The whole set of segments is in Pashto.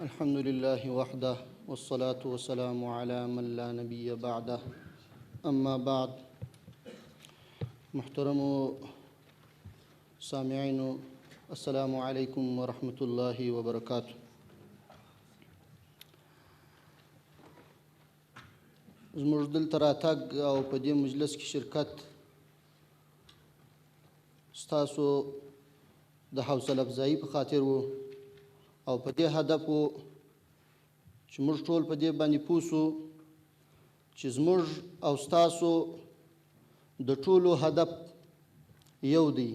الحمد لله وحده، والصلاة والسلام على من لا نبي بعده، اما بعد. محترمو سامعینو، السلام علیکم ورحمة الله وبرکاته. زموږ دلته راتګ او په دې مجلس کې شرکت ستاسو د حوصله افزایي په خاطر وو او په دې هدف وو چې موږ ټول په دې باندې پوه سو چې زموږ او ستاسو د ټولو هدف یو دی.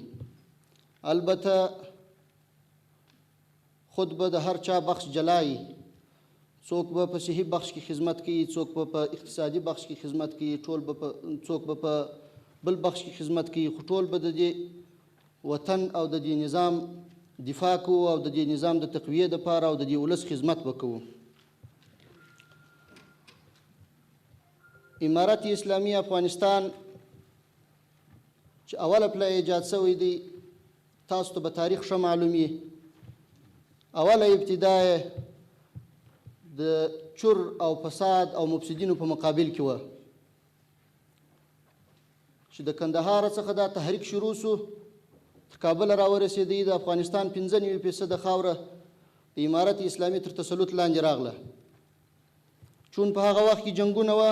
البته خود به د هر چا بخش جلای، څوک به په صحي بخش کې خدمت کوي، څوک به په اقتصادي بخش کې خدمت کوي، ټول به په څوک به په بل بخش کې خدمت کوي، خو ټول به د دې وطن او د دې نظام دفاع کوو او د دې نظام د تقویې دپاره او د دې ولس خدمت به کوو. امارت اسلامي افغانستان چې اوله پله ایجاد شوی دی، تاسو ته به تاریخ ښه معلوم وي. اوله ابتدا یې د چور او فساد او مفسدینو په مقابل کې وه چې د کندهار څخه دا تحریک شروع سو، تر کابله راورسېدی. د افغانستان 95% خاوره د امارت اسلامي تر تسلط لاندې راغله. چون په هغه وخت کې جنګونه وه،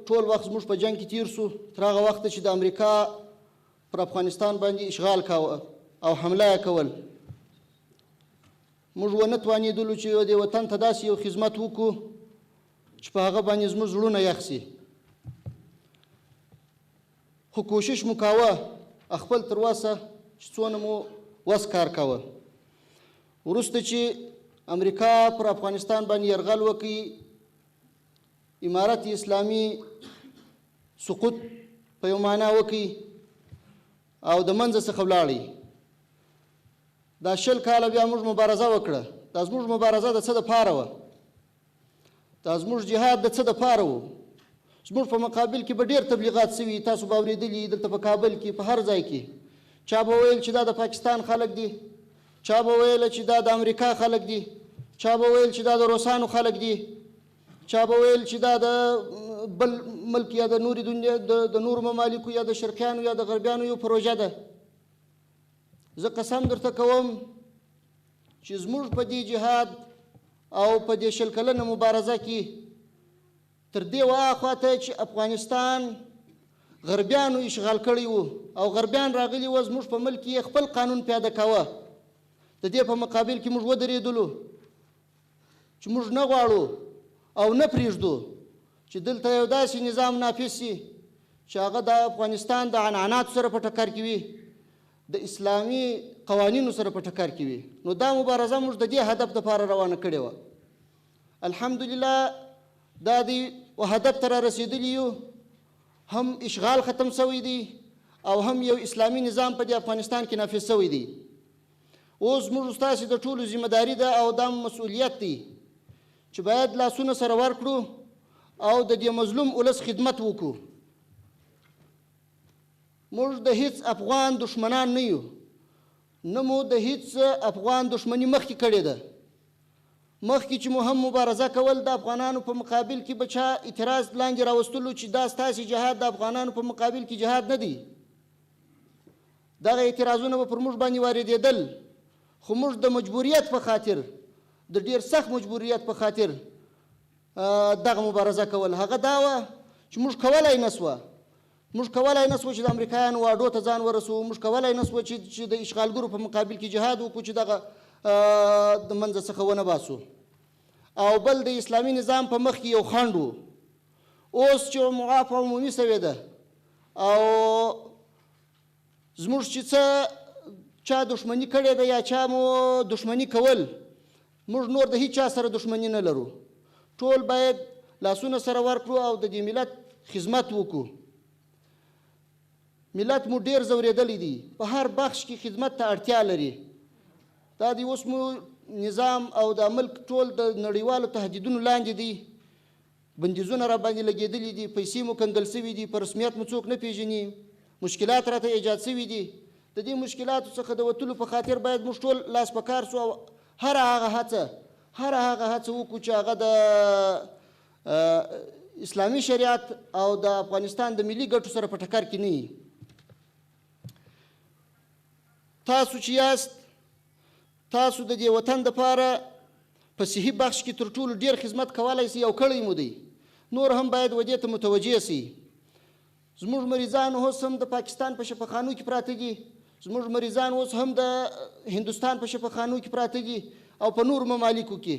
ټول وخت زموږ په جنګ کې تیر سو، تر هغه وخته چې د امریکا پر افغانستان باندې اشغال کاوه او حمله یې کول. موږ ونه توانېدلو چې دې وطن ته داسې یو خدمت وکړو چې په هغه باندې زموږ زړونه یخ سي، خو کوشش مو کاوه خپل تر وسه چې څونه مو وس کار کاوه. وروسته چې امریکا پر افغانستان باندې یرغل وکړي، امارت اسلامي سقوط په یو معنا وکړي او د منځه څخه ولاړی. دا 20 کاله بیا موږ مبارزه وکړه. دا زموږ مبارزه د څه دپاره وه؟ دا زموږ جهاد د څه دپاره و؟ زموږ په مقابل کې به ډېر تبلیغات سوي، تاسو به اورېدلي دلته په کابل کې په هر ځای کې. چا به ویل چې دا د پاکستان خلک دي، چا به ویل چې دا د امریکا خلک دي، چا به ویل چې دا د روسانو خلک دي، چا به ویل چې دا د بل ملک یا د نورې دنیا د نورو ممالکو یا د شرقیانو یا د غربیانو یو پروژه ده. زه قسم درته کوم چې زموږ په دې جهاد او په دې 20 کلنه مبارزه کې تر دې واخوا ته چې افغانستان غربیانو اشغال کړی و او غربیان راغلي وو، زموږ په ملک کې یې خپل قانون پیاده کاوه. د دې په مقابل کې موږ ودرېدلو چې موږ نه غواړو او نه پرېږدو چې دلته یو داسې نظام نافذ شي چې هغه د افغانستان د عنعناتو سره په ټکر کې وي، د اسلامي قوانینو سره په ټکر کې وي. نو دا مبارزه موږ د دې هدف دپاره روانه کړې وه. الحمدلله دا دی و هدف ته را رسېدلي یو. هم اشغال ختم شوی دی او هم یو اسلامي نظام په دې افغانستان کې نافذ شوی دی. اوس موږ ستاسې د ټولو ذمه داري ده او دا مسؤلیت دی چې باید لاسونه سره ورکړو او د دې مظلوم ولس خدمت وکړو. موږ د هیڅ افغان دښمنان نه یو، نه مو د هیڅ افغان دښمني مخکې کړې ده. مخکې چې مو هم مبارزه کول د افغانانو په مقابل کې به چا اعتراض لاندې راوستلو چې دا ستاسې جهاد د افغانانو په مقابل کې جهاد نه دی. دغه اعتراضونه به پر موږ باندې واردېدل، خو موږ د مجبوریت په خاطر، د ډېر سخت مجبوریت په خاطر دغه مبارزه کول. هغه دا وه چې موږ کولای نه سوه، موږ کولای نه سوه چې د امریکایانو واډو ته ځان ورسوو، موږ کولای نه سوه چې د اشغالګرو په مقابل کې جهاد وکړو چې دغه د منځه څخه ونه باسو. او بل د اسلامي نظام په مخ کې یو خنډ و. اوس چې معاف عمومي سوې ده او زموږ چې څه چا دښمني کړې ده یا چا مو دښمني کول، موږ نور د هیچا سره دښمني نه لرو. ټول باید لاسونه سره ورکړو او د دې ملت خدمت وکړو. ملت مو ډیر ځورېدلی دی، په هر بخش کې خدمت ته اړتیا لري. دا دی اوس مو نظام او دا ملک ټول د نړیوالو تهدیدونو لاندې دی، بندیزونه را باندې لګېدلي دي، پیسې مو کنګل سوي دي، په رسمیت مو څوک نه پیژني، مشکلات راته ایجاد سوي دي. د دې مشکلاتو څخه د وتلو په خاطر باید موږ ټول لاس په کار سو او هره هغه هڅه، هره هغه هڅه وکړو چې هغه د اسلامي شریعت او د افغانستان د ملي ګټو سره په ټکر کې نه وي. تاسو چې یاست، تاسو د دې وطن دپاره په صحي بخش کې تر ټولو ډېر خدمت کولی سئ او کړی مو دی. نور هم باید و دې ته متوجه سئ. زموږ مریضان اوس هم د پاکستان په شفاخانو کې پراته دي، زموږ مریضان اوس هم د هندوستان په شفاخانو کې پراته دي او په نورو ممالکو کې.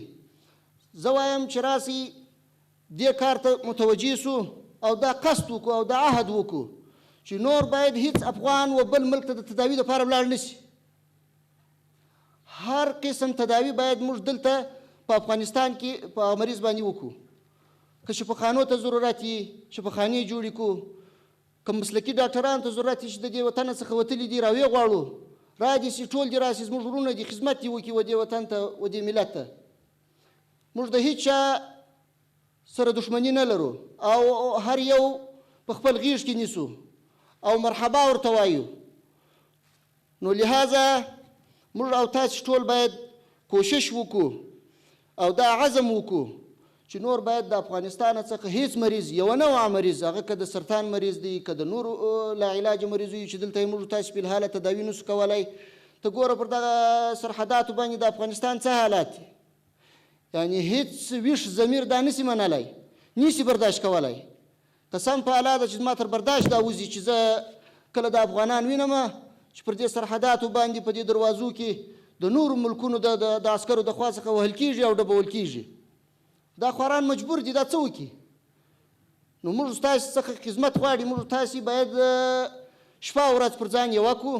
زه وایم چې راسئ دې کار ته متوجه سو او دا قصد وکړو او دا عهد وکړو چې نور باید هیڅ افغان و بل ملک ته د تداوي دپاره ولاړ نه سي. هر قسم تداوي باید موږ دلته په افغانستان کې په مریض باندې وکړو. که شفاخانو ته ضرورت وي، شفاخانې جوړې کړو. که مسلکي ډاکټرانو ته ضرورت وي چې د دې وطن څخه وتلي دي، راویې غواړو، را دې سي، ټول دې راسي، زموږ وروڼه دي، خدمت دې وکړي و دې وطن ته و دې ملت ته. موږ د هیچا سره دښمني نه لرو او هر یو په خپل غېږ کې نیسو او مرحبا ورته وایو. نو لهذا موږ او تاسې ټول باید کوشش وکړو او دا عزم وکړو چې نور باید د افغانستان څخه هیڅ مریض، یوه نوعه مریض، هغه که د سرطان مریض دی، که د نورو لاعلاجه مریض وي چې دلته یې موږ تاسې فلحاله تداوي نشو کولی. ته ګوره پر دغه سرحداتو باندې د افغانستان څه حالات دي، یعنې هیڅ ویښ ضمیر دا نشي منلی، نشي برداشت کولی. قسم په الله ده چې زما تر برداشت دا وځي چې زه کله د افغانان وینم چې پر دې سرحداتو باندې په دې دروازو کې د نورو ملکونو د عسکرو د خوا څخه وهل کیږي او ډبول کیږي. دا خواران مجبور دي دا څه وکړي. نو موږ ستاسې څخه خدمت غواړي، موږ تاسې باید شپه او ورځ پر ځان یوه کړو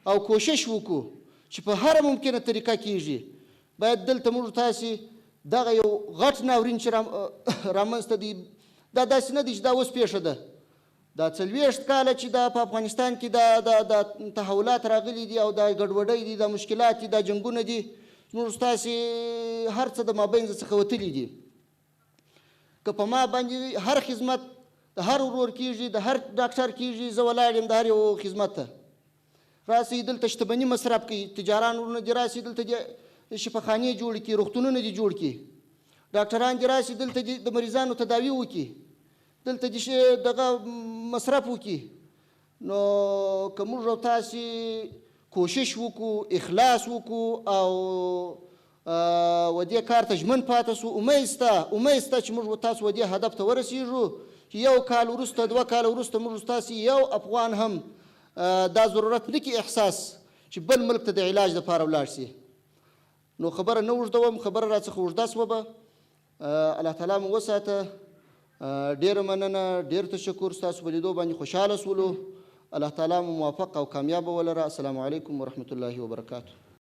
او کوشش وکړو چې په هره ممکنه طریقه کیږي باید دلته موږ تاسې دغه یو غټ ناورین چې رامنځته دی، دا داسې نه دی چې دا اوس پېښه ده. دا 40 کاله چې دا په افغانستان کې دا تحولات راغلي دي او دا ګډوډۍ دي، دا مشکلات دي، دا جنګونه دي، زموږ ستاسې هر څه د مابینځ څخه وتلي دي. که په ما باندې هر خدمت د هر ورور کیږي، د هر ډاکټر کیږي، زه ولاړ یم د هر یو خدمت ته. راسئ دلته شتمني مصرف کړئ، تجاران ورونه دې راسي دلته دې شفاخانې جوړې کړي، روغتونونه دې جوړ کړي، ډاکټران دې راسي دلته دې د مریضانو تداوي وکړي، دلته دې دغه مصرف وکړي. نو که موږ او تاسې کوشش وکړو، اخلاص وکړو او و دې کار ته ژمن پاتې سو، امید سته، امید سته چې موږ و تاسو و دې هدف ته ورسیږو چې یو کال وروسته، 2 کاله وروسته موږ تاسې یو افغان هم دا ضرورت نه کړي احساس چې بل ملک ته د علاج دپاره ولاړ سي. نو خبره نه اوږدوم، خبره راڅخه اوږده سوه به. الله تعالی مو وساته. ډېره مننه، ډېر تشکر، ستاسو په لیدو باندې خوشحاله سولو. الله تعالی مو موفق او کامیابه ولره. السلام علیکم ورحمت الله وبرکاته.